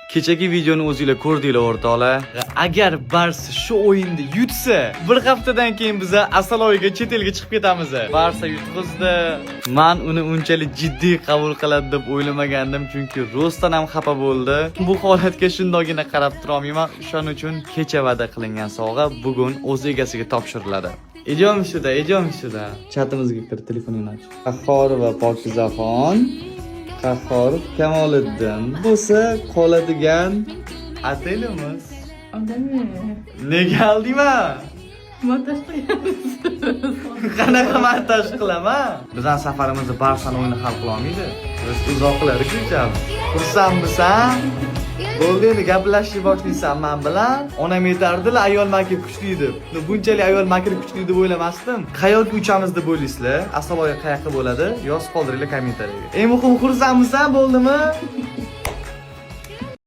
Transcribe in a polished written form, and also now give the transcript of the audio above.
Kechagi videoni o'zinglar ko'rdinglar, o'rtoqlar. Agar Barsa shu o'yinda yutsa, bir haftadan keyin biza Asaloyga chet elga chiqib ketamiz. Barsa yutqizdi. Man uni unchalik jiddiy qabul qiladi deb o'ylamagandim, chunki rostdan ham xafa bo'ldi. Bu holatga shundogina qarab tura olmayman. O'shaning uchun kecha va'da qilingan sovg'a bugun o'z egasiga topshiriladi. Идем сюда, идем сюда. Chatimizga kir, telefoningni och. Qahhorova Pokizaxon, Qahhorov Kamoliddin bo'lsa qoladigan otelimiz. Odami. Nega aldiyman? Montaj qilgansiz. Qanaqa montaj qilaman? Bizning safarimizni Barsani o'yini hal qila olmaydi. Biz uzoqlarga ko'chamiz. Xursandmisan? Bo'ldi, endi gaplashishni boshlaysan man bilan. Onam aytardilar, ayol makr kuchli deb. Но, bunchalik ayol makr kuchli deb o'ylamasdim. Qayerga uchamiz deb o'ylaysizlar? Asaloyi qayoqqa bo'ladi? Yozib qoldiringlar kommentariyaga. Eng muhimi, xursandmisan, bo'ldimi?